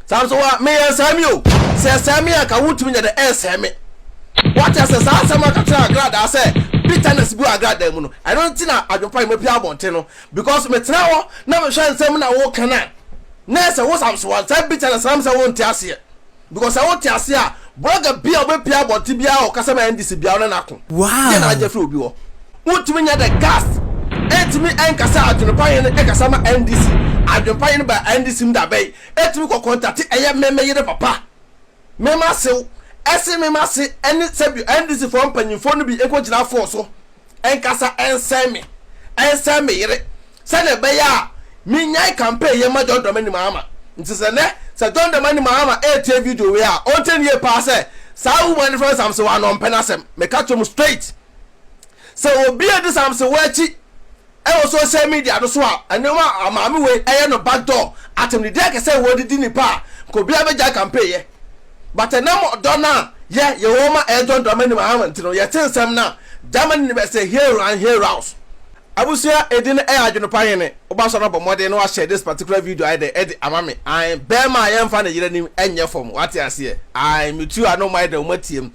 Samson wa meyɛ nsɛe me o, sɛ ɛsɛe me a nka wontumi nyɛ dɛ ɛnsɛe me. Wate ase? Saa asɛm a ɔka kyerɛɛ Agradaa sɛ bitterness bi wɔ Agradaa mu no, ɛno nti na adwempa yi mapue abɔnten no. Because metena hɔ na mehwɛ nsɛm na woka no a, na ɛsɛ wo Samson wa saa bitterness na mesɛ wonte aseɛ. Because sɛ wote aseɛ a, blogger bi a ɔbɛpue abɔnten biara a ɔkasa ma NDC biara ɔne no ako. Deɛ na agye afiri obi hɔ? Wontumi nyɛ the gas ɛntumi ɛnkasa adwenepa hene ɛkasa ma NDC. Adwenepa hene ba NDC mu da bɛn? Ɛtumi kɔ kɔntate ɛyɛ me me yere papa me masew ɛse me mase ɛne sɛbi NDC foɔ mpanyinfoɔ no bi nkɔ gyina phone so ɛnkasa ɛnsɛn me ɛnsɛn me yere sɛdeɛ ɛbɛyɛ a menyae campaign yɛ ma John Dramani Mahama. Nti sɛ nɛ sɛ John Dramani Mahama ɛretie video wei a, ɔntie no yie paa sɛ saa woman no frɛ no Samsewa no ɔmpɛ n'asɛm. Meka kyerɛ mo straight sɛ obi adi Samsewa akyi ɛwɔ social media no so a, nneɛma a maame wei ɛyɛ no back door, atɛmdidi akɛsɛ a wɔde di nipa a, nka obiara bɛgyae campaign yɛ. But ɛnam ɔdɔ no a yɛ yɛwɔ ma ɛyɛ John Dramani Mahama nti no, yɛte nsɛm no a, Germany no bɛsɛ here and here rouse. Abusua edin no ɛyɛ adwene pa hene woba so na bɔ mmɔden na wahyɛ this particular video ayɛ dɛ ɛde ama me ae bɛɛma a yɛnfa ne yere anim ɛnyɛ fam wate aseɛ ae metu a na ɔmo ayɛ dɛ ɔmo atiem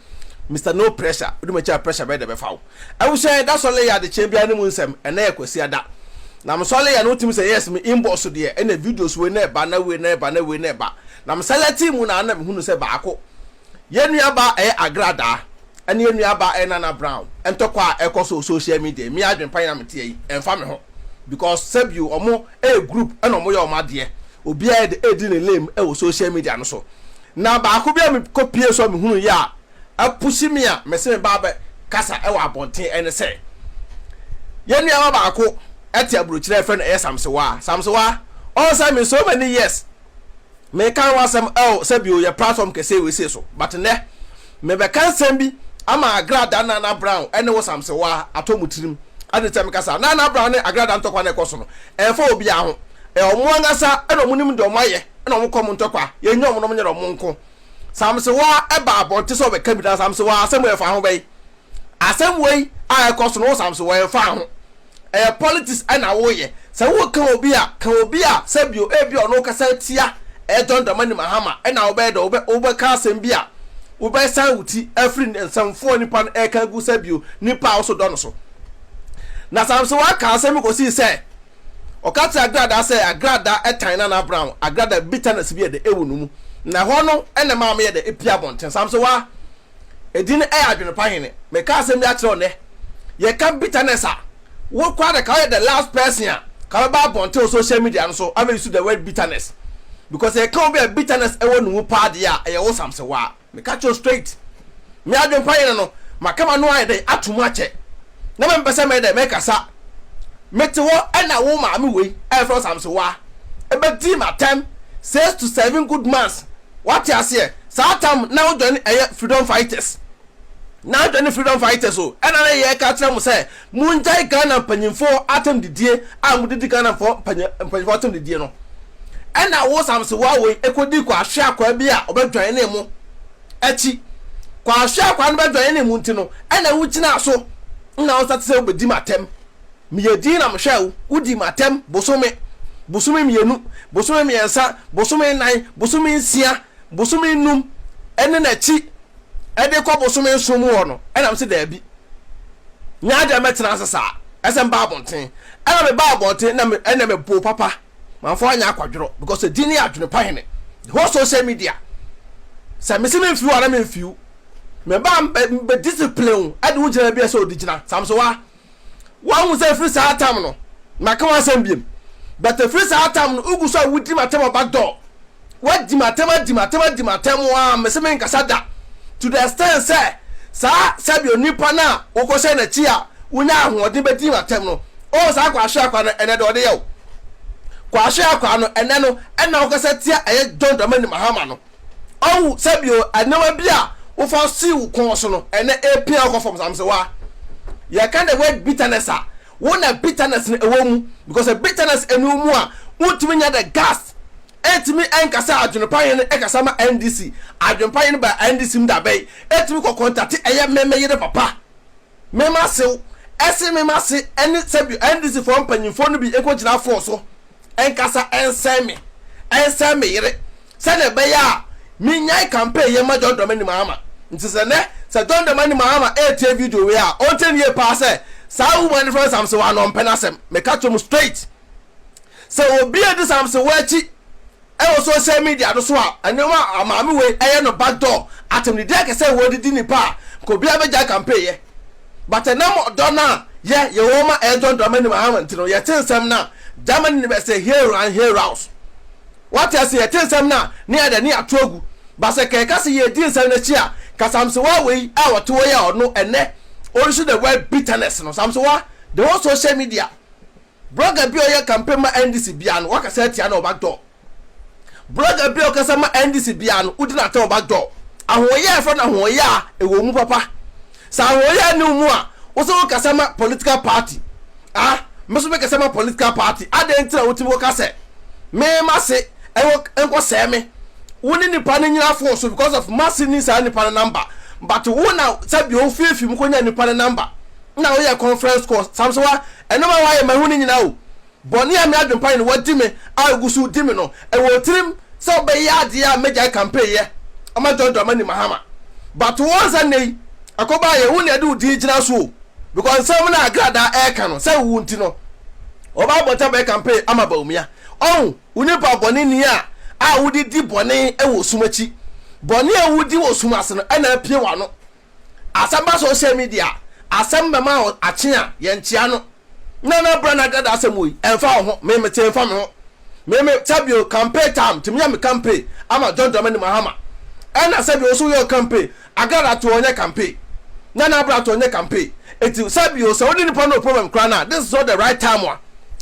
Mister no pressure wodi makyi a pressure bɛyɛ dɛ bɛfa wo abusua yɛda sɔle yɛ adekyee biara ne mu nsɛm ɛnɛ yɛ kwasiada na me sɔle yɛ no wotumi sɛ yes me inbox deɛ ɛna videos wei na ɛba na wei na ɛba na wei na ɛba na me sɛlɛte mu na na mehunu sɛ baako Yɛn nuabaa ɛyɛ Agradaa ɛne yɛn nuabaa ɛyɛ Nana Brown ntɔkwa a ɛkɔ so wɔ social media yi, me adwene pa yi na meteɛ yi, ɛmfa me ho because sɛbio ɔmo ɛyɛ group ɛna ɔmo yɛ ɔmo adeɛ, obiara de ɛredi ne lane ɛwɔ social media no so. Na baako bi a me kɔ pie so a me hunu yɛ a ɛpushi me a mese me ba abɛ kasa ɛwɔ abɔnten ɛne sɛ, yɛn nuabaa baako ɛte aburokyire a yɛfrɛ no ɛyɛ Samsewaa. Samsewaa, ɔn sɛ me so many years Meka ho asɛm ɛwɔ sɛbio yɛ platform kɛseɛ wei sei so but nnɛ mebɛka nsɛm bi ama Agrada Nana Brown ɛne wo Samsewaa atɔ mo tirim. Ade nti a meka saa, Nana Brown ne Agrada ntɔkwa no ɛkɔ so no ɛmfa obiara ho. Ɛyɛ ɔmo ankasa ɛna ɔmo nim deɛ ɔmo ayɛ ɛna ɔmo kɔ ɔmo ntɔkwa. Yɛnnya ɔmo na ɔmo nyɛ deɛ ɔmo nko. Samsewaa ɛba abɔnten sɛ ɔbɛka bi na Samsewaa asɛm wei ɛfa ho bɛn? Asɛm wei a ɛkɔ so no wo Samsewaa ɛmfa ho. Ɛyɛ politics na woyɛ. Sɛ woka obi a, ka obi a sɛbio ebia ɔno kasa tia ɛyɛ John Dramani Mahama ɛna wobɛyɛ dɛ wobɛ wobɛka asɛm bi a wobɛsan wo ti afiri nsɛmfo a nipa no ɛka agu sɛbio nipa a woso dɔ no so. Na Samson waka asɛm bi kɔsii sɛ ɔka kyerɛ Agradaa sɛ Agradaa ɛtan Nana Brown, Agradaa bitterness bi yɛ dɛ ɛwɔ ne mu. Na ɛhɔ no ɛna ɛmaa meyɛ dɛ epie abɔnten. Samson wa Edin no yɛ adwene pa hene. Meka asɛm bi akyerɛ wo nnɛ. Yɛka bitterness a, wo koraa de ka woyɛ the last person a ka bɛba abɔnten wɔ social media no so abɛ use the word bitterness. Because yɛka obi a bitterness ɛwɔ ne mu paa deɛ a, ɛyɛ wo Samsewaa. Meka kyerɛ wo straight. Me adwene pa hene no, maka m'ano ayɛ dɛn ato mu akyɛ. Na mempɛ sɛ mɛyɛ dɛn mɛkasa. Mete hɔ ɛna wo maame wei a yɛfrɛ wo Samsewaa ɛbɛdii m'atɛm 6 to 7 good months. Wate aseɛ? Saa tam na wo join ɛyɛ freedom fighters. Na wo join freedom fighters o. Ɛna na yɛ ka kyerɛ mo sɛ mongyae Ghana mpanyinfoɔ atam didie a mo didi Ghana foɔ mpanyinfoɔ atam didie no. Ɛna wo Samsewa wei ɛkɔdi Kwahwe akwaa bi a ɔbɛ join ne mo akyi. Kwahwe akwaa no bɛ join ne mo nti no ɛna wo gyinaa so na wo start sɛ wo bɛdi m'atɛm. Meyɛ dinn na mehwɛɛ wo, wodii m'atɛm bosome, bosome mmienu, bosome mmiɛnsa, bosome nnan, bosome nsia, bosome nnum, ɛne n'akyi ɛde kɔ bosome nson mu hɔ no, ɛna mese daabi, nyɛ adeɛ a mɛtena ase saa, ɛsɛ meba abɔnten. Ɛna mebaa abɔnten na me, ɛna meboo papa, mamfa anyɛ akwadworɔ, because edin no yɛ adwene pa hene, the whole social media, sɛ mese memfiri wo a na memfiri wo, mebaa mbɛ discipline wo, ɛde wo gyina baabi a ɛsɛ ɔde gyina, Samsowa. Woahu sɛ ɛfiri saa tam no, maka w'asɛm biom. But ɛfiri saa tam no, wogu so a wodi m'atɛm wɔ back door. Woadi m'atɛm, adi m'atɛm, adi m'atɛm aa, mese menkasa da. To the extent sɛ, saa sɛdeɛ onipa no a wokɔhyɛ n'akyi a wonya ahoɔden bɛdi m'atɛm no, oh saa Kwahye Akwa no, ɛnɛ deɛ ɔde yɛ wo. Kwahye Akwa no, ɛnɛ no, ɛna wokasa tia ɛyɛ John Dramani Mahama no. Ɔwo sɛbio nneɛma bi a wofa si wo kɔn so no ɛnɛ epia wo kɔ fam saa mesɛ wa yɛka the word bitterness a wo na bitterness no ɛwɔ mu because sɛ bitterness ɛni wo mu a wontumi nya the gas ɛntumi ɛnkasa adwenepa hene ɛkasa ma NDC adwenepa hene ba NDC mu da bɛyi ɛtumi kɔ kɔntate ɛyɛ mɛmɛ yere papa mema sew ɛse mema se ɛne sɛbio NDC foɔ mpanyinfoɔ no bi ɛkɔ gyina fon so ɛnkasa ɛnsɛn me ɛnsɛn me yere. Sɛnea ɛbɛyɛ a menyae campaign yɛ ma John Dramani Mahama. Nti sɛ nɛ sɛ John Dramani Mahama ɛretie video wei a, ɔntie no yie paa sɛ saa woman no frɛ no Samsewa no ɔmpɛ n'asɛm. Meka kyerɛ mo straight sɛ obi adi Samsewa akyi ɛwɔ social media no so a, nneɛma a maame wei ɛyɛ no back door, atɛmdidi akɛsɛ a wɔde di nipa a, nka obiara bɛgyae campaign yɛ. But ɛnam ɔdɔ no a yɛ yɛwɔ ma ɛyɛ John Dramani Mahama nti no, yɛte nsɛm no a, Germany no bɛ sɛ here and here house. Wate ase? Yɛte nsɛm no a, ne yɛde ne yɛato agu. But sɛ ka yɛka sɛ yɛredi nsɛm no akyi a, ka Samsewa wei a ɔte hɔ yi a ɔno ɛnnɛ ɔresu the word bitterness no. Samsewa, the whole social media, blogger bi a ɔyɛ campaign ma NDC biara no, wakasa atia no wɔ back door. Blogger bi a ɔkasa ma NDC biara no, wodi no atɛn wɔ back door. Ahoɔyɛ a yɛfrɛ no ahoɔyɛ a ɛwɔ mu papa. Sɛ ahoɔyɛ nni wo mu a, wo sɛ wokasa ma political party. Ah, me nso mekasa ma political party. Adɛn nti na wotumi kɔka sɛ me mase ɛwɔ nkɔsɛe me? Wo ne nipa no nyina phone so because of mase ni saa nipa no number. But wo na sɛbi ofiefie mu kɔnya nipa no number na woyɛ conference call. Samsewa, ɛnoma woayɛ mahu ne nyina o. Bɔne a me adwempa ne wadi me a ogu so redi me no, ɛwɔ wo tirim sɛ wobɛyɛ adeɛ a mɛgyae campaign yɛ ama John Dramani Mahama. But wo ansa nnɛ yi, ɛkɔbaa yɛ, wo na yɛde wo din gyina so o. Because nsɛm no a Agradaa ɛreka no, sɛ wo nti no, wɔba abɔnten abɛyɛ campaign ama Bawumia. Ɔho, wo nipa bɔne ni a, a wode di bɔne wɔ sum akyi. Bɔne a wodi wɔ sum ase no, ɛna apue w'ano. Asɛm ba social media a, asɛm bɛma wo akye a, yɛnkyea no. Nana bra na dada asɛm wei, ɛmfa wo ho, me mete ɛmfa me ho. Me me sɛbio campaign time, tumi yɛ me campaign ama John Dramani Mahama. Ɛna sɛbio wo so woyɛ wo campaign, Agrada to ɔnyɛ campaign. Nana bra to ɔnyɛ campaign. Eti sɛbio sɛ wo ne nipa no wɔ problem koraa no a, this is not the right time a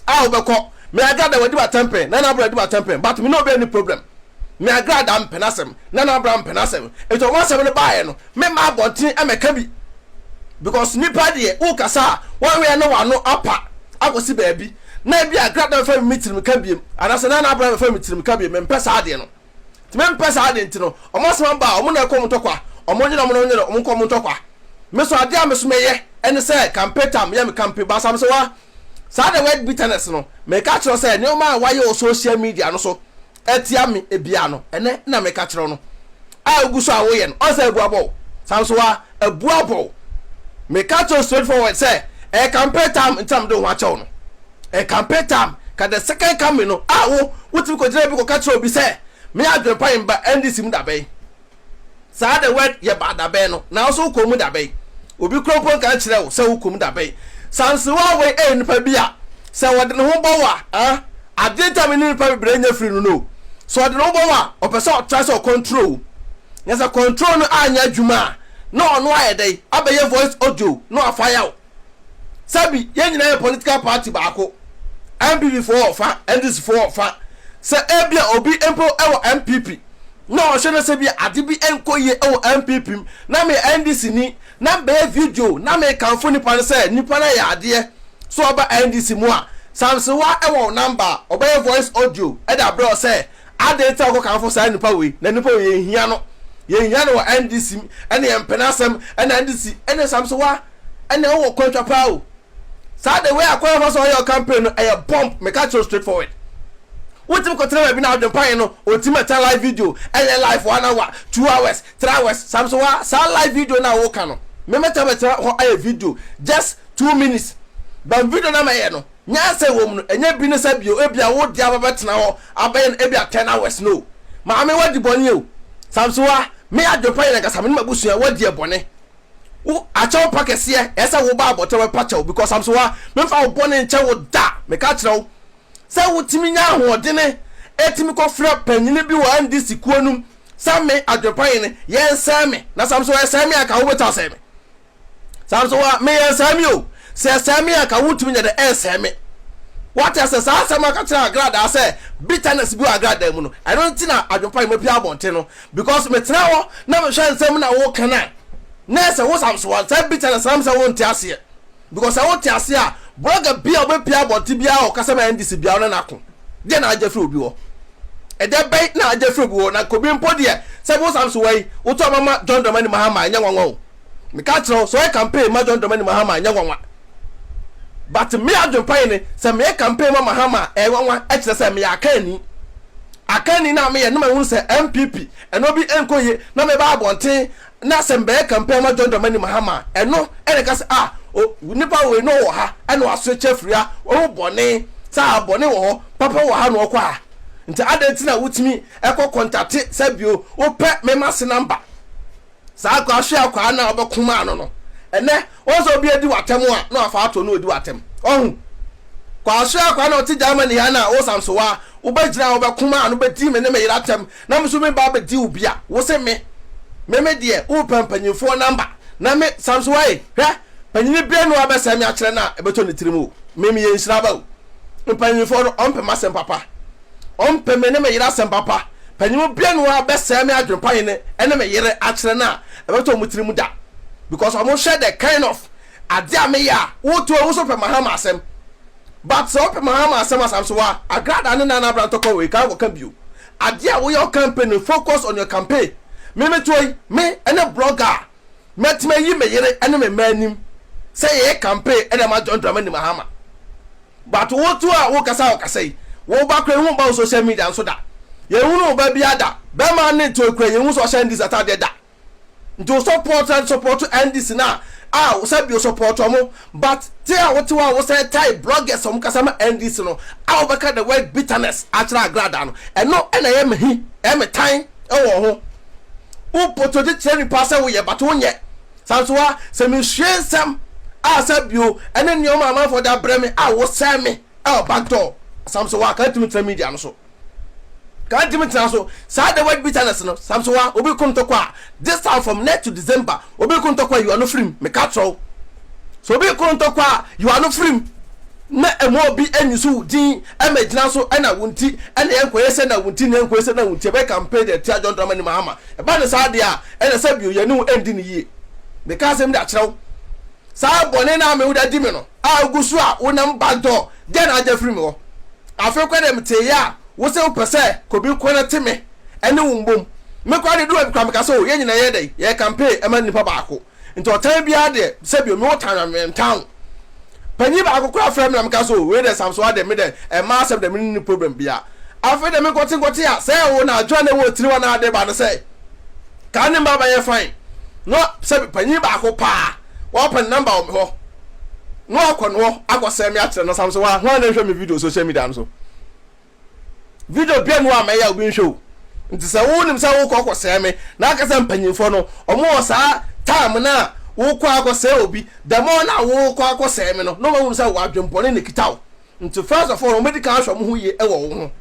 a wobɛkɔ. Me Agrada wadi m'atɛmpɛn, Nana bra adi m'atɛmpɛn, but me ne obi anni problem. Me Agrada mpɛ n'asɛm, Nana Abraham mpɛ n'asɛm. Enti wɔn asɛm no baeɛ no, memma abɔnten mmɛka bi. Because nipa deɛ, wokasa a, wɔnwɛn na w'ano apa akɔsi baabi. Na ebi Agrada mfa me tirim ka biem, anaasɛ Nana Abraham mfa me tirim ka biem. Mempɛ saa adeɛ no. Nti mempɛ saa adeɛ nti no, wɔn asɛm aba a, wɔn na ɛkɔ wɔn ntɔkwa. Wɔn nyere wɔn nyere, wɔn nkɔ wɔn ntɔkwa. Me nso adeɛ a me nso mɛyɛ ɛne sɛ campaign time, meyɛ me campaign. But Asamsewa, saa the word bitterness no, meka kyerɛ wo sɛ nneɛma a wayɛ wɔ social media no so, atia me bia no, ɛnɛ na meka kyerɛ wo no, a wogu so a woyɛ no, ɔn sɛ abu abɔ wo. Saa nso wa, abu abɔ wo. Meka kyerɛ wo straight forward sɛ, ɛyɛ campaign time nti na mede wo ho akyɛ wo no. Ɛyɛ campaign time, ka the second coming no, a wo, wotumi kɔgyina bi kɔka kyerɛ obi sɛ, me adwene pa mba NDC mu dabɛn. Saa the word yɛ ba dabɛn no, na wo nso wokɔ mu dabɛn? Obi kura mpo nka nkyerɛ wo sɛ wokɔ mu dabɛn. Sansewa wei yɛ nipa bi a sɛ ɔde ne ho bɔ wo a, ah, adeɛ nti a me ne nipa bebree nyɛ firi no no. Sɛ ɔde ne ho bɔ wo a, ɔpɛ sɛ ɔtry sɛ ɔcontrol wo. Na sɛ control no anyɛ adwuma a, na ɔno ayɛ dɛn? Abɛyɛ voice audio na wafire wo. Sɛbi, yɛn nyinaa yɛ political party baako. NPP foɔ wɔ fa, NDC foɔ wɔ fa. Sɛ ebia obi mpo wɔ NPP na ɔhwɛ no sɛ bi ade bi nkɔ yie wɔ NPP mu na meyɛ NDC ni na mebɛyɛ video na mekamfo nipa no sɛ nipa no ayɛ adeɛ so ɔba NDC mu a, Samsewa wɔ wo number a, ɔbɛyɛ voice audio de abrɛ wo sɛ Adɛn nti na wokɔkamfo saa nipa wei? Na nipa wei yɛnhia no. Yɛnhia no wɔ NDC mu, ɛne yɛmpɛ n'asɛm, ɛna NDC, ɛne Samsewa, ɛne wowɔ kwantwa paa o. Saa the way akwan afa so ɔyɛ campaign no, ɛyɛ bomb, meka kyerɛ wo straight forward. Wotumi kɔtena baabi na adwempa yɛ no, ɔtumi ɛtena live video, ɛyɛ live 1 hour, 2 hours, 3 hours. Samsewa, saa live video no a woka no, me mɛtena bɛtena hɔ ayɛ video just 2 minutes. But video no a mɛyɛ no, nyansa ɛwɔ mu no, ɛnyɛ bi ne sɛ bio, ebia wo de aba bɛtena hɔ abɛyɛ no ebia 10 hours no. Maame wadi bɔne o. Samsewa, me adwempa yɛ nankasa, me ne m'abusua wadi ɛbɔne. Wo akyɛw pa kɛseɛ, ɛyɛ sɛ wo ba abɔtɔ bɛpa kyɛw because Samsewa, memfa wo bɔne nkyɛ wo da. Meka kyerɛ wo sɛ wotumi nya ahoɔdene ɛtumi kɔfrɛ panyini bi wɔ NDC kuo no mu sɛ me adwempa yene yɛnsɛe me na Samsewa ɛsɛe me a ka wobɛtumi asɛe me. Samsewa, me yɛnsɛe me o. Sɛ ɛsɛe me a ka wontumi nyɛ dɛ ɛnsɛe me. Wate asɛ saa asɛm aka kyerɛ Agradaa sɛ bitterness bi wɔ Agradaa mu no, ɛno nti na adwempa yene mapia abɔnten no because metena hɔ na mehwɛ nsɛm na woka no a na ɛsɛ wo Samsewa saa bitterness na mesɛ wonte aseɛ because sɛ wote aseɛ a blogger bi a wobɛpia abɔnten biara a ɔkasa ma NDC biara wo ne no ako. Deɛ na agye firi obi hɔ? Ɛdɛ bɛn na agye firi obi hɔ? Na kobi mpo deɛ sɛ wo Samsewa yi wotɔ ama ma John Dramani Mahama ɛnyɛ nwanwa o. Meka kyerɛ wo sɛ ɔyɛ campaign ma John Dramani Mahama ɛnyɛ nwanwa. But me adwempa yi ne sɛ meyɛ campaign ma Mahama a ɛyɛ nwanwa ɛkyerɛ sɛ meyɛ akanni. Akanni no a meyɛ no ma mehunu sɛ NPP ɛno bi nkɔ yie na meba abɔnten na sɛ mebɛyɛ campaign ama John Dramani Mahama a, ɛno na ɛka sɛ ah o nipa wei na ɔwɔ ha ɛna waswitch afiri ha, wahu bɔne sɛ ah bɔne wɔ hɔ, papa wɔ ha na ɔkɔ ha. Nti adɛn nti na wotumi ɛkɔ kɔntate sɛ bio wopɛ me mase number? Saa akwaa hwe akwaa no a wobɛko maa no no. Ɛnɛ, wohu sɛ obi adi w'atɛm a, na wafa ato na ɔdi w'atɛm. Wahu? Kwaa hwe akwaa no a ɔte Germany ha no a, wo Samsowa, wobɛgyina a wobɛko maa no bɛdi me ne me yere atɛm, na me nso meba abɛdi wo bi a, wo se me, me me deɛ, wopɛ mpanyinfoɔ number, na me, Samsowa ei, hwɛ, panyini biara nni hɔ a bɛsɛe me akyerɛ no a ɛbɛtɔ ne tirim o. Me, meyɛ nhyira ba o. Mpanyinfoɔ no, ɔmpɛ m'asɛm papa. Ɔmpɛ me ne me yere asɛm papa. Panyin bia no a bɛsɛe me adwene pa hene ne me yere akyerɛ no a ɛbɛtɔ ɔmo tirim da. Because ɔmo hwɛ the kind of ade a meyɛ a, wo to wo so pɛ Mahama asɛm. But sɛ wopɛ Mahama asɛm a Samsowa, Agrada ne Nana Abra ntɔkwa wei kan kɔka bio. Ade a woyɛ wo campaign no focus on your campaign. Me me to yi, me ne blogger a mɛtumi ayi me yere ne me mma anim sɛ yɛyɛ campaign de ama John Dramani Mahama. But wo too a wo kasa ɔkasa yi, wo ba koraa yɛnhu ba wo social media nso da. Yɛnhunu wo ba biara da. Bɛrima ne too koraa yɛnhu sɛ ɔhyɛ NDC ataadeɛ da. Nti wo support na support NDC no a, a sɛ bio support ɔmo but te a wote hɔ a wo sɛ tae bloggers ɔmo kasa ma NDC no a wobɛka the word bitterness akyerɛ agradaa no, ɛno ɛna ɛyɛ me he, ɛyɛ me tan ɛwɔ wo ho. Wo potode kyerɛ nipa sɛ woyɛ but wonyɛ. Saa nso a, sɛ mesua nsɛm a sɛ bio ne nneɛma a amanfoɔ de abrɛ me a wosɛe me wɔ back door, Samsowa, ka ntumi tena media no so. Ka ntumi tena so. Saa the word bitterness no, Samsowa, obi ko ntɔkwa a, this time from now to December, obi ko ntɔkwa a, yi w'ano firim. Meka kyerɛ wo. Sɛ obi ko ntɔkwa a, yi w'ano firim. Na ɛma obi anyi so wo din ɛma gyina so ɛna wo nti ɛna yɛnkɔyɛ sɛ na wo nti na yɛnkɔyɛ sɛ na wo nti ɛbɛyɛ campaign de atia John Dramani Mahama. Ɛba no saa deɛ a, ɛna sɛ bio yɛne wo ɛndi no yie. Meka asɛm de akyerɛ wo. Saa bɔne no a me wode adi me no, a wogu so a wonam back door, deɛn na agye afiri me hɔ? Afei koraa deɛ meteeɛ a, wo se wopɛ sɛ Kobi nko ara te me ɛne wo mbom. Me koraa deɛ ɛduru baabi koraa meka sɛ o, yɛn nyinaa yɛyɛ dɛn? Yɛyɛ campaign ɛma nnipa baako. Nti ɔtan biara deɛ, sɛ bio me wo tan na mentan wo. Panyin baako koraa frɛ me na meka sɛ o wei deɛ Samson wa deɛ me deɛ ɛmmaa asɛm deɛ me ne no problem biara. Afei deɛ me nkɔte nkɔte a sɛ wo na adwene a na ɛwɔ tiri hɔ na ade ba no sɛ kaa ne mma bɛyɛ fine na sɛ panyin baako paa wapɛ ne number wɔ me hɔ na wakɔ no hɔ akɔsɛn me akyerɛ no Samson wa hwan na nhwɛ me video social media no so. Video bia ni hɔ a mɛyɛ a obi nhwɛ o. Nti sɛ wo nim sɛ wokɔ kɔ sɛɛ me na aka sɛ mpanyinfoɔ no ɔmo wɔ saa time no a wokɔ akɔ sɛɛ obi the more na wokɔ akɔ sɛɛ me no na ɔmo ahunu sɛ wɔ adwen bɔne na ekita wo. Nti first of all ɔmo bɛdi kan ahwɛ ɔmo ho yie ɛwɔ wo ho.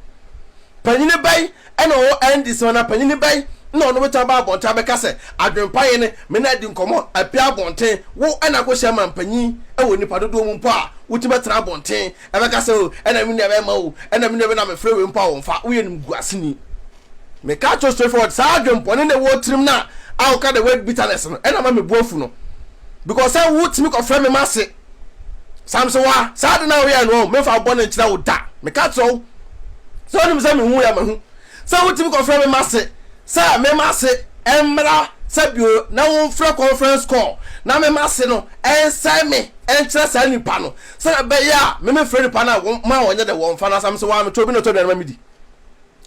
Panyini bɛn ɛna ɔwɔ NDC mu anaa panyini bɛn na ɔno bɛtumi aba abɔnten abɛka sɛ adwen pa yene me ne adi nkɔmɔ apue abɔnten wo ɛna akɔ hyia mampanyin ɛwɔ nipa dodoɔ mu mpo a wotumi bɛtena abɔnten Ɛbɛka sɛ, O, ɛna me nua bɛrima o, ɛna me nua bɛ na mefrɛ wei mpo a wɔmfa, woyɛ nimguaseni. Meka kyerɛ straight forward, saa adwempɔne na ɛwɔ tirim no a a woka the word bitterness no, ɛna ma me bo afu no. Because sɛ wotumi kɔfrɛ me m'ase, Samson wa, saa ade no a woyɛɛ no, memfa wo bɔne nkyerɛ wo da. Meka kyerɛ wo, sɛ wonim sɛ mehu yɛ mahu. Sɛ wotumi kɔfrɛ me m'ase, sɛ me m'ase mmra sɛ bio na womfrɛ conference call na me m'ase no ɛnsɛe me ɛnkyerɛ saa nipa no Sɛnea ɛbɛyɛ a me mefrɛ nipa no a wɔn ma wɔnyɛ dɛ wɔmfa no asam sɛ waa metɔ obi na ɔtɔ aduane ma medi.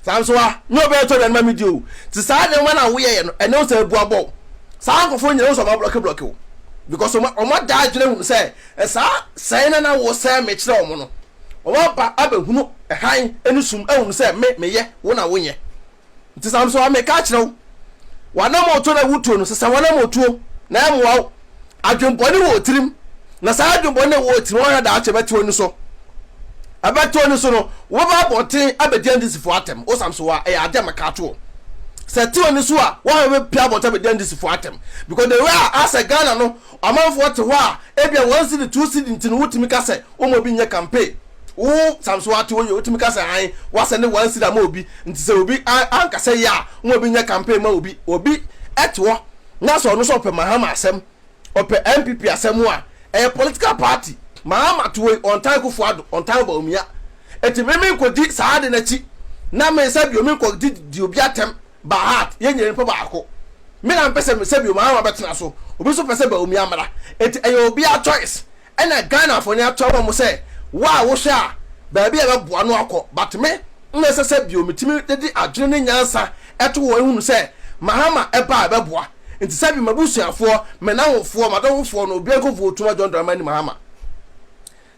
Saa nso a nyɛ obi na ɔtɔ aduane ma medi o. Te saa nneɛma no a woyɛyɛ no ɛne wo sɛ abu abɔ wo. Saa nkurɔfoɔ nyina wo sɛ wɔn ablɔke blɔke wo because wɔn wɔn ada adwene hunu sɛ saa sɛe na na wosɛe me kyerɛ wɔn no wɔn aba abɛhunu hann ne sum ahunu sɛ me meyɛ wo na wonyɛ. Nti Samson, meka akyerɛ wo, w'anammɔntuo na wotuo no, sesa w'anammɔntuo na ɛmmoa wo. Adwemmɔne wɔ wo tirim, na saa adwemmɔne na ɛwɔ wo tirim, woanhwɛ daakye ɛbɛte w'ani so. Ɛbɛte w'ani so no, wobɛba abɔnten abɛdi NDCfoɔ atɛm. Wo Samson, wa ɛyɛ adeɛ a maka ato wo. Sɛ ɛte w'ani so a, woanhwɛ bɛpia abɔnten abɛdi NDCfoɔ atɛm. Because the way a asɛ Ghana no, amanfoɔ te hɔ a, ebia one cedi, two cedi nti no, wotumi ka sɛ woma obi nyɛ campaign. Wo Samson ate wo yɛ wotumi ka sɛ an wasɛne one cedi ama obi nti sɛ obi ankasa yie a woma obi nyɛ campaign ma obi. Obi te hɔ na sɛ ɔno nso ɔpɛ Mahama asɛm, ɔpɛ NPP asɛm a, ɛyɛ political party. Mahama te hɔ yi ɔntan Kufuor Addo, ɔntan Bawumia. Nti me menkɔdi saa ade no akyi na me nsa bio menkɔdi di obi atɛm by heart. Yɛn nyinaa nipa baako. Me na mepɛ sɛ sɛ bio Mahama bɛtena so, obi nso pɛ sɛ Bawumia mmra. Nti ɛyɛ obiara choice. Ɛna Ghana fo no ato ama mo sɛ wo a wohwɛ a baabi a ɛbɛboa no akɔ but me. na ɛsɛ sɛ bio metumi de adwene ne nyansa ɛto wɔn ehunu sɛ Mahama ɛba a ɛbɛboa. Nti sɛ bi m'abusuafoɔ, me namfofoɔ, m'adɔfofoɔ no, obiara nkɔ vote ma John Dramani Mahama.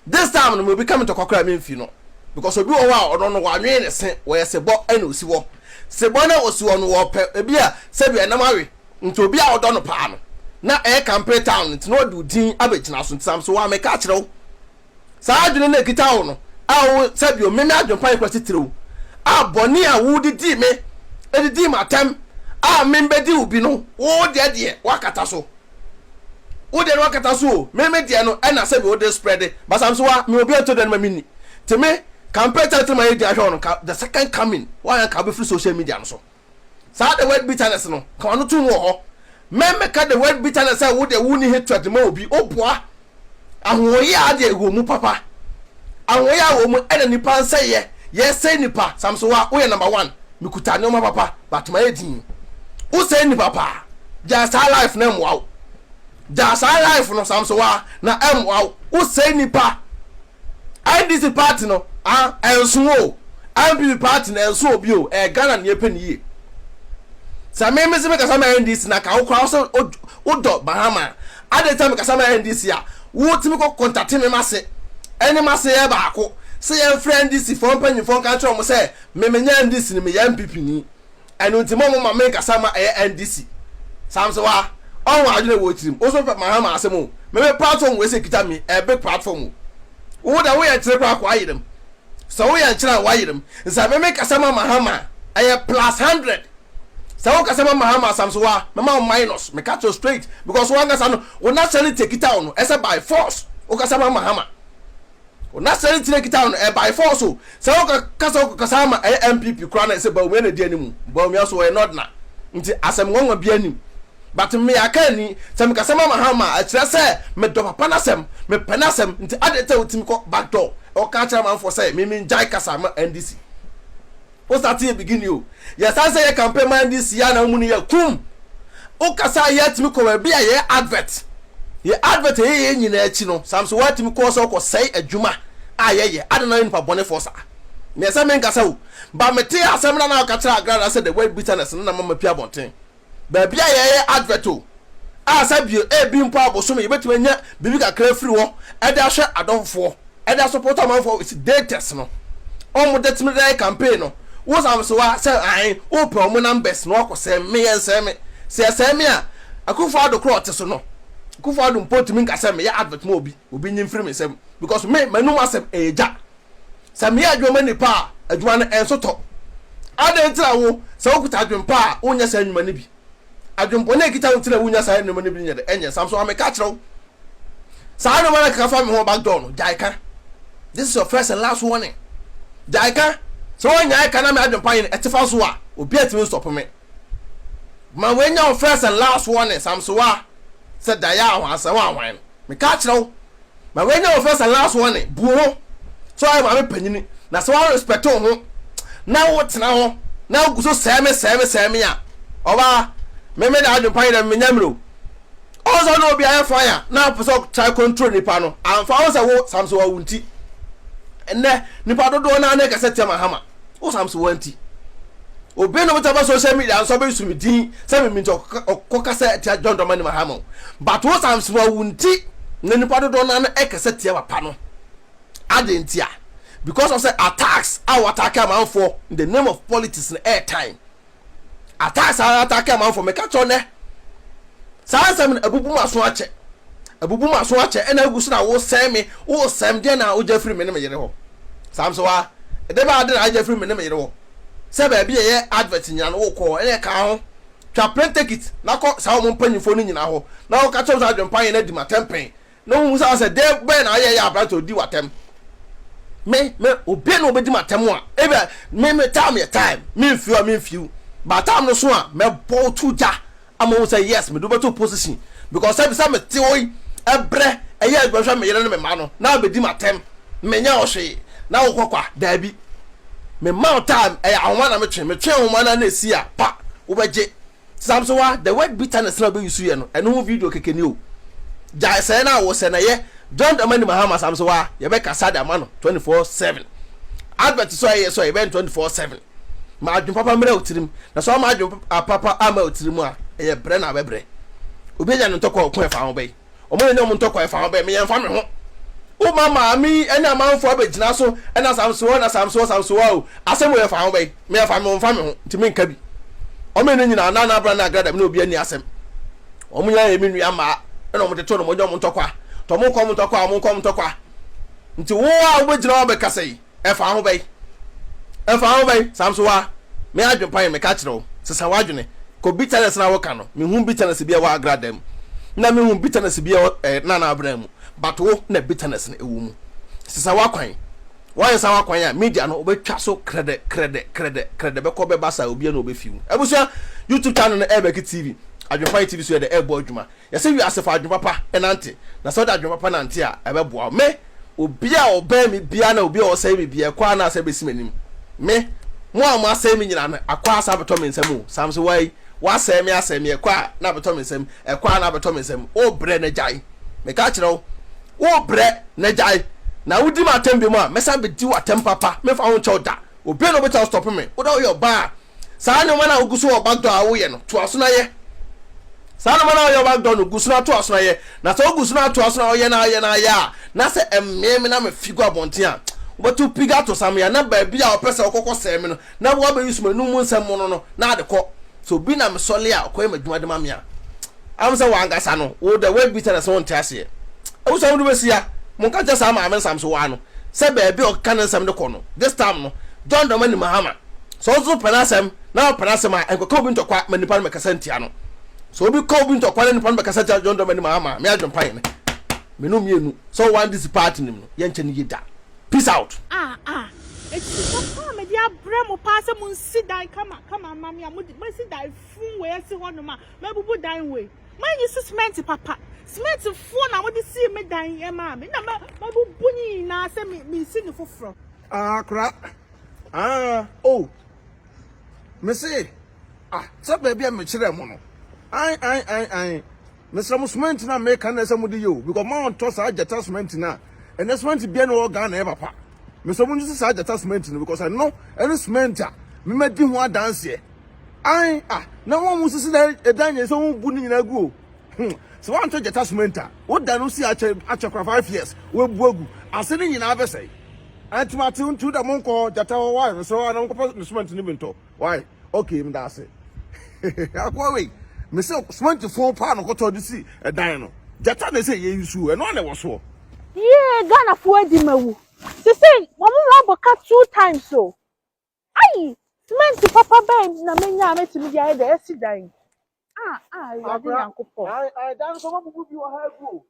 This time no, me obi ka me ntɔkwa koraa memfi no, because obi wɔ hɔ a ɔno no wanwene ne se, wɔyɛ sebɔ ɛna osi hɔ. Sebɔ na osi hɔ no, wɔpɛ ebi a sɛbi ɛnam awe. Nti obi a ɔdɔ no paa no na ɛyɛ campaign town nti na ɔde odin abɛgyina so. Nti sam so wa meka akyerɛ wo, saa adwene no ekita wo no a wo sɛbi o meme adwempa yɛ kora titiriw a bɔne a wodidi me edidi m'atɛm a membɛdi wo bi no, wo deɛ wakata so. Wo deɛ no wakata so o, me me deɛ no ɛna sɛbi wo de spread. Basam so wa me obi anto deɛ no ma menni. Nti me campaign time ma yɛ di ahwɛ wo no ka the second coming wa yɛn ka wobɛfiri social media no so. Saa the word bitterness no ka wano tom wɔ hɔ. Mɛmɛka the word bitterness sɛ wo deɛ wonni hatred ma obi, woboa ahoɔyɛ a deɛ wɔ mu papa. Ahoɔyɛ a wɔ mu ɛna nipa nsɛyɛ, yɛsɛe nipa. Sam so wa woyɛ number one, mekuta nneɛma papa but ma yɛ din. Wosɛe nipa paa, gyaa saa life na ɛmmoa wo. Gyaa saa life no, Sam so wa, na ɛmmoa wo. Wosɛe nipa. NDC party no ah ɛnso o, NPP party no ɛnso obi o, ɛyɛ Ghana ne yɛpɛ ne yie. Sɛ me me se mekasa ma NDC na ka wo koraa wo sɛ wodɔ Mahama a, adɛn nti na mekasa ma NDC a wotumi kɔ kɔntate me mase ɛne mase yɛ baako sɛ yɛmfrɛ NDC foɔ mpanyinfoɔ nka nkyerɛ wɔn sɛ me menyɛ NDC ni, meyɛ NPP ni. Ɛno nti mo mo ma me nkasa ma ɛyɛ NDC. Samson wa ɔho adwene wɔ tirim. Wo so pɛ Mahama asɛm o. Me me platform wei sɛ kita me ɛyɛ big platform o. Wo deɛ woyɛ nkyere koraa kɔ ayerem. Sɛ woyɛ nkyere a wayerem. Sɛ me me kasa ma Mahama ɛyɛ plus 100. Sɛ wo kasa ma Mahama, Samson wa, mɛma wo minus. Me ka kyerɛ straight because wo ankasa no wo nationality kita wo no ɛsɛ by force wo kasa ma Mahama. Wo nationality na kita wo no ɛyɛ by force o. Sɛ wo kasa wo kasa ama ɛyɛ NPP koraa na ɛsɛ Bawumia na ɛdi anim. Bawumia so ɔyɛ northerner nti asɛm nwanwa bi anim. But me aka ni sɛ me kasa ma Mahama a ɛkyerɛ sɛ me dɔ papa n'asɛm, me pɛ n'asɛm nti adɛn nti a wotumi kɔ back door ɛkɔka akyerɛ amanfoɔ sɛ me me ngyae kasa ma NDC. Wo start yɛ beginning o. Yɛ san sɛ yɛ campaign ma NDC a na wo mu no yɛ kum. Wo kasa a yɛ atumi kɔ baabi a yɛ advert. Yɛ advert a yɛ yɛ nyinaa akyi no, Samson wo atumi kɔ sɛ wokɔ sɛe adwuma a yɛ yɛ. Adɛn na woyɛ nipa bɔnefoɔ saa? Meɛ sɛ menkasa o. But me tee asɛm no a na woka kyerɛ Agrada sɛ the word bitterness no na mama pie abɔnten. Baabi a yɛyɛ advert o, a sɛ bio ebi mpo a bosome yɛbɛtumi anya biribi kakra afiri hɔ de ahwɛ adɔfofoɔ, de asopɔtɔ amanfoɔ with datas no. Wɔn de tumi de ayɛ campaign no. Wo samsoa sɛ ae wopɛ wɔn numbers na wakɔ sɛe me, yɛnsɛe me. Sɛ yɛsɛe me a, Akufo Addo korɔ ɔte so no, Akufo Addo mpo ntumi nka sɛ meyɛ advert ma obi, obi nyi mfiri me nsam because me m'anum asɛm ɛyɛ gya. Sɛ meyɛ adwuma ma nnipa a, adwuma no ɛnso tɔ. Adɛn nti na wo, sɛ wokuta adwempa a, wonyɛ saa nnwuma no bi? Adwempɔne a ɛkita wo nti na wunnya saa nneɛma no bi nyɛ dɛ? Ɛnyɛ. Samson, meka kyerɛ wo, saa nneɛma no a ɛkeka fa me ho back door no, gyae ka. This is your first and last warning. Gyae ka. Sɛ woannyae ka na me adwempa yɛ no ɛtefa so a, obiara ntumi nstɔpo me. Ma wei nyɛ wo first and last warning, Samson, sɛ daeɛ a ahwansɛn ahwan no. Meka kyerɛ wo. Ma wei nyɛ wo first and last warning. Bu wo ho sɛ woayɛ maame panyini, na sɛ woarespect wo ho na wotena hɔ na wogu so sɛe me sɛe me sɛe me a, ɔbaa, me me de adwempa yi dɛ menya mmerɛ o. Ɔhu sɛ ɔne obi ayɛ fine a, na ɔpɛ sɛ ɔtry control nipa no. Amfa ho sɛ wo Samson wawu nti. Ɛnnɛ, nipa dodoɔ no ara na ɛkasa tia Mahama. Wo Samson wanti. Obi na ɔbɛtumi aba social media nso abɛsu me din sɛ me nti ɔkɔkasa tia John Dramani Mahama o. But wo Samson wawu nti na nipa dodoɔ no ara ɛkasa tia papa no. Adɛn nti a? Because of sɛ attacks a wɔatake amanfoɔ in the name of politics no ɛyɛ time. Attacks a atake amanfoɔ, meka kyerɛ nnɛ saa nsɛm no abubu m'aso akyɛ, abubu m'aso akyɛ, ɛna agu so na wosɛn me, wosɛm deɛ na wogya firi me ne me yere hɔ. Samson wa ɛde ba ade na agya firi me ne me yere hɔ sɛ baabi a ɛyɛ advert nyina no wokɔ hɔ ɛna ɛka ho twa plane ticket na kɔ saa wɔn mpanyinfoɔ no nyinaa hɔ na wɔka kyerɛ sɛ adwempa yɛn adi ma tɛmpɛn na wɔn sɛ sɛ dɛ bɛn na ayɛ yɛ aberante odi w'atɛm. Me obi na obedi m'atɛm a, ebi me time yɛ time, me mfiw a me mfiw, but time no so a mɛbɔ wo to gya ama wo sɛ yes, mede wobɛto position because sɛ bisa mete hɔ yi ɛbrɛ ɛyɛ adwuma hwɛ me yere ne me mma no na abɛdi m'atɛm, menyɛ wo hwee na wokɔ kwa. Daabi, me ma wo time, ɛyɛ ahoma na metwe, metwe ahoma no na ɛsi a pa wobɛgye. Samson wa the word bitterness na ɔbɛ use yɛ no, ɛno ho video kɛkɛ ni o. Gyae sɛɛ na wosɛ na yɛ John Dramani Mahama. Samson wa, yɛbɛ kasa de ama no 24/7. Advert so a yɛyɛ so a yɛbɛyɛ no 24/7. Ma adwene papa mmra wo tirim. Na sɛ wama adwene papa amma wo tirim a, ɛyɛ brɛ na abɛbrɛ. Obi anya ne ntɔkwa ɔko ɛfa ho bɛyi. Ɔmo na anya ɔmo ntɔkwa ɛfa ho bɛyi. Me yɛmfa me ho. Woma maame yi ɛne amanfoɔ abɛgyina so ɛna samsoɔ na samsoɔ samsoɔ o. Asɛm wei ɛfa ho bɛyi. Me ɛfa me ho mfa me ho. Nti menka bi. Ɔmo ne nyinaa Nana Abra ne Agrada me ne obi ani asɛm. Ɔmo nyinaa yɛ me nua mmaa ɛna ɔmo tete no ɔmo anya ɔmo ntɔkwa. Nti ɔmo nkɔ ɔmo ntɔkwa ɔmo nkɔ ɔmo ntɔkwa. Nti wo a wobɛgyina hɔ abɛkasa yi, ɛfa ho bɛn? Ɛfa ho bɛn? Samsowa, me adwene pa yɛ meka kyerɛ wo, sesa w'adwene. Kɔ bitterness na woka no, mehu bitterness bi a ɛwɔ Agrada mu. Na mehu bitterness bi a ɛwɔ eh, Nana Abena mu. But wo na bitterness no ɛwɔ mu. Sesa w'akwan. Woansesa w'akwan a, media no wobɛtwa so krɛdɛ, krɛdɛ, krɛdɛ, krɛdɛ bɛkɔ bɛba saa obiara na ɔbɛfi wo. Abusua, YouTube channel no Ɛrebɛki TV, Adwenpa TV so yɛ dɛ ɛrebɔ adwuma. Yɛsɛ wiase fa adwene papa nante, na sɛ wode adwene papa nante a, ɛbɛboa wo. Me, obi a ɔbɛn me biara na obi a ɔsɛe me biara, ɛkɔ ara na asɛe bɛsi m'anim. Me, mo a moasɛe me nyinaa no, akɔ ara san abɛtɔ me nsam o. Samson, wai, woasɛe me asɛe me, ɛkɔ a na abɛtɔ me nsam, ɛkɔ ara na abɛtɔ me nsam. Worebrɛ na gyae. Meka kyerɛ wo, worebrɛ na gyae. Na wodi m'atɛm bio a, mɛsan abɛdi wo atɛm papa, memfa wo nkyɛ wo da. Obiara na ɔbɛtumi astɔpo me. Wo dɛ woyɛ ɔbaa a, Saa nneɛma no a wogu so wɔ backdoor a woyɛ no, toa so na yɛ. Saa nneɛma no a woyɛ wɔ backdoor no, gu so na toa so na yɛ. Na sɛ wogu so na atoa so na woyɛ na woyɛ na woyɛ a, na sɛ ɛmmee me na mefi gu abɔnten a, wobɛto pig ato samea na baabi a wɔpɛ sɛ wɔkɔkɔ sɛe me no, na woabɛyi so m'anum mu nsɛm mono no na ade kɔ. Sɛ obi na mesɔle a ɔkɔyɛ m'adwuma de ma me a, am sɛ w'ankasa no, wo the word bitterness no wonte aseɛ. Abusua mode bɛsi ha, monka nkyerɛ saa maame no Samsowaa no sɛ baabi a ɔkeka ne nsɛm de kɔ no, this time no, John Dramani Mahama, Sɛ wo nso pɛ n'asɛm na wopɛ n'asɛm a, nkɔka obi ntɔkwa ma nipa no mmɛkasa ntia no. Sɛ obi ka obi ntɔkwa na nipa no bɛkasa tia John Dramani Mahama a, me adwempa yɛ ne me no mmienu sɛ ɔwɔ NDC party no mu no, yɛnkyɛ no yie da. Peace out. Ah ah eti papa a mede abrɛ mo paa sɛ monsi dan kama kama mma me a mode moasi dan fun wei asi hɔnom a mabubu dan wei moanyi so cement papa cement foɔ na mode sii me dan maa me na mabubu ne nyinaa sɛ mesi ne foforɔ. Ah kora Ah, oh, me se, ah, sɛ baabi a mekyerɛ mo no, an, an, an, an, mesrɛ mo cement na meka na ɛsɛ mo de yɛ o, because mo antɔ saa gyata cement na, ɛnɛ cement bia na ɛwɔ Ghana yɛ papa. Mesrɛ mo nso saa gyata cement no, because ɛno ɛne cement a mema di ho adanseɛ. An, ah, na wɔn mo sisi na ɛdan yɛ sɛ wɔn bu ne nyinaa gu o. Hmm, sɛ woantɔ gyata cement a, wo da no si akyɛ akyɛ kora 5 years, woabu agu, ase ne nyinaa bɛsɛe. Anti mate nti da monkɔ hɔ gyata hɔ why mesrɛ wo na monkɔpɛ ne cement no bi ntɔ why okay meda ase akoa wei mese cement fon paa na ɔkɔtɔ de si ɛdan no gyata na ɛsɛ yɛ nsuo ɛno ana ɛwɔ soɔ. Yee Ghanafoɔ adi mawu sesei wɔn mo abɔ ka two times o ayi cement papa bɛn na menya a mɛtumi de ayɛ dɛ asi dan ah ah Awurade Nyankopɔn. Ayi ayi dan nso wɔn bubu bi wɔ ha agu o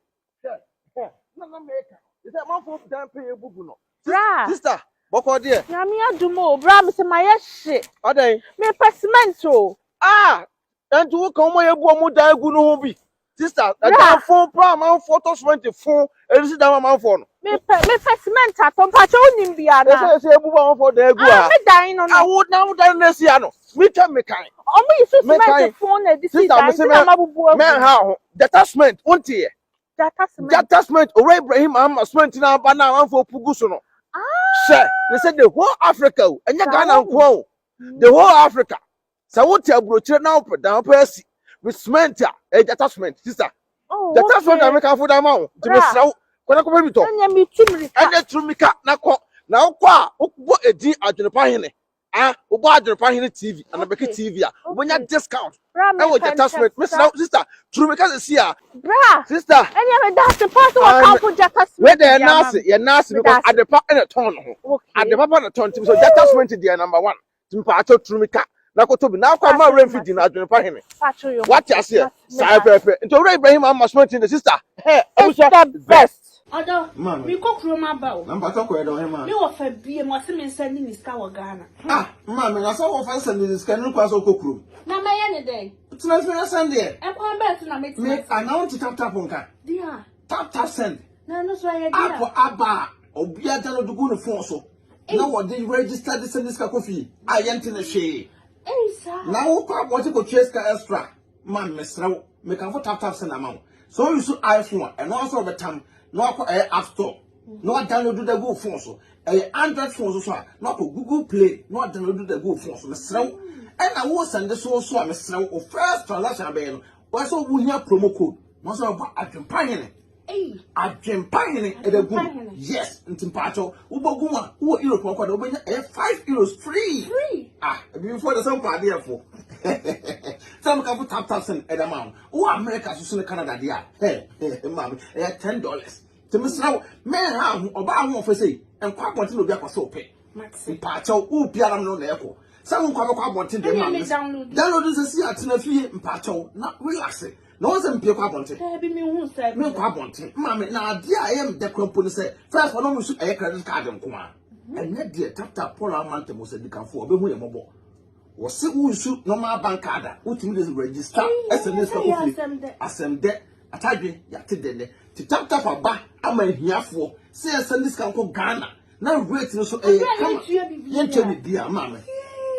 hwɛ hwɛ na na meka sɛ amanfoɔ dan pɛ yɛ bubu no. Bra. Sister bɔkɔ deɛ. Nyame adum o bra me sɛ mayɛ hye. Ɔdɛn. Mepɛ cement o. Ah ɛnti wo ka wɔn a yɛbu wɔn dan gu no ho bi. Sister ɛdan fon paa amanfoɔ tɔ cement fon ɛde si dan ma amanfoɔ no. Mepɛ mepɛ cement atɔ mpakyɛ wonim bi ana. Ɛsɛ ɛsɛ ebubu amanfoɔ dan gu ha. Ah me dan no no. Awo na wo dan no esi ha no. Mi twɛ mi kan. Ɔmo yi so cement fon na ɛde si dan nti na ma bubu agu. Mɛ ha ho gyata cement wonte yɛ. Gyata cement. Gyata cement owura Ibrahim Mahama cement na aba na amanfoɔ pugu so no. Hyɛ ne sɛ the whole Africa o ɛnyɛ Ghana nko o the whole Africa sɛ wote aburokyire na wopɛ dan wopɛ asi with cement a ɛyɛ gyata cement sister. Oh, Gyata cement na meka fo dan ma wo nti mesrɛ wo kɔ na kɔpɛ bi tɔ. Ɛnyɛ metu mirika. Ɛnyɛ tu mirika na kɔ na wokɔ a wobɔ edin Adwenepa Hene ah wobɔ Adwenepa Hene TV anabɛki TV a wobɛnya discount ɛwɔ gyata cement mesrɛ wo sister tu mirika sɛsi a. Bra. Sister. Ɛnyɛ me da ase paa sɛ wɔkamfo gyata cement. Wei deɛ yɛ naase yɛ naase because adepa ɛna tɔn ne ho. Adepa pa na tɔn nti so gyata cement deɛ number one. Nti mpakyɛw turu mika na kɔtɔ bi na akɔ ama owura mfi di na adwene pa hene. Wate aseɛ saa pɛpɛ. Nti owura Ibrahim ama cement de sister. Hɛ abusua the best. Ɔdɔ, mekɔ kurom aba o. Na mpakyɛw kɔyɛ dɛ ɔhemaa. Me wɔfa biem, ɔse me nsɛnde ne sika wɔ Ghana. Ah, maame, na sɛ wɔfa nsɛnde ne sika no kwan sɛ wokɔ kurom. Na mɛyɛ ne dɛn? Tena fie na sɛndeɛ. Ɛkwan bɛn so na mɛtumi Me, asɛnde? anaa wonte tap tap nka? Deɛ a. Tap tap send. Na ɛno nso ɛyɛ deɛ a. App aba a obiara download gu ne phone so na wɔde register de sɛnde sika kɔ fie a yɛnte ne hwee. Ei saa. Na wokɔ abɔnten kɔtua sika extra ma mesrɛ wo mekamfo tap tap send ama wo. Sɛ woyi so iPhone a ɛno ara nso wɔbɛtam na wakɔ ɛyɛ app store. na wa download da gu phone so. Ɛyɛ Android phone so so a, na wakɔ Google Play na wa download da gu phone so. Mesrɛ wo, ɛna wo send so so a, mesrɛ wo, wo first transaction abɛyɛ no, wɔyɛ sɛ wohia promo code na wɔsɛ wɔbɔ Adwempa Hene. Adwempa Hene ɛda gu mu. Yes, nti mpaakyɛw, wobɔ gu mu a, wowɔ Europe ɔkɔ da, wobɛnya ɛyɛ €5 free. Free. Ah, ebibifoɔ de sɛ mpa adeɛfo. Sɛ meka fo tap tap send ɛda ma wo. Wowɔ America so so ne Canada deɛ a, hɛ, maame, ɛyɛ $10. Nti mesrɛ wo, mɛnha ho, ɔbaa ho ɔfɛ sei, nkɔ abɔnten na obi akɔ sɛ wopɛ. Mpaakyɛw, wo biara no na ɛkɔ. Sɛ wo nkɔ abɛkɔ abɔnten deɛ maame. Download sɛ si atena fie mpaakyɛw na relax. Na wɔn sɛ mpie kɔ abɔnten. Menkɔ abɔnten. Maame, na adeɛ a ɛyɛ me dɛ kora mpo ne sɛ, first ɔno nso ɛyɛ credit card nko a. Ɛnyɛ deɛ tap tap Paul Amante mo sɛ dikanfoɔ ɔbɛhu yɛ mmɔbɔ. Wɔse wo nsu normal bank card a, wotumi de register ɛsɛ ne sika kɔ fie. Asɛm dɛ, atadwe, yɛate dɛ nɛ. Ti tap tap aba ama ahiafoɔ sɛ yɛsɛ ne sika nkɔ Ghana na rate no so ɛyɛ kama. Yɛntua biribiara maame.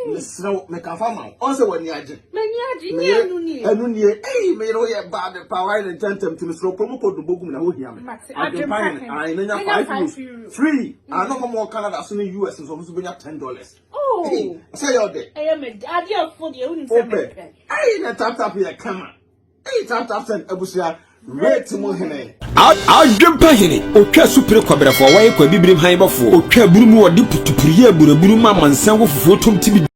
Mesrɛ wo, mekafa ma wo. Ɔn sɛ w'ani agye. M'ani agye, nyɛ ɛno nie. Ɛno nie. Ei, me yere woyɛ bad paa, wayɛ ne ntɛntɛm nti mesrɛ wo promo code no bɔ gu mu na ho hia me. Adwempa Hene, ae, menya €5 free. Ah, na ɔma mo wɔ Canada so ne US nso, ɔmo nso bɛnya $10. Oh. Ei, sɛ yɛ ɔdɛ. Ɛyɛ me dɛ, adeɛ fo deɛ, wonim sɛ mepɛ. Ei, na tap tap yɛ kama. Ei, tap tap send abusua rate mu hene. Adwempa hene, otwa supire kɔbrɛfoɔ, wɔyɛ kɔ abibirim han bɔfoɔ, otwa aburu mu ɔde putupuru yɛ aburaburu ma amansan wɔ fufuo tom tibi.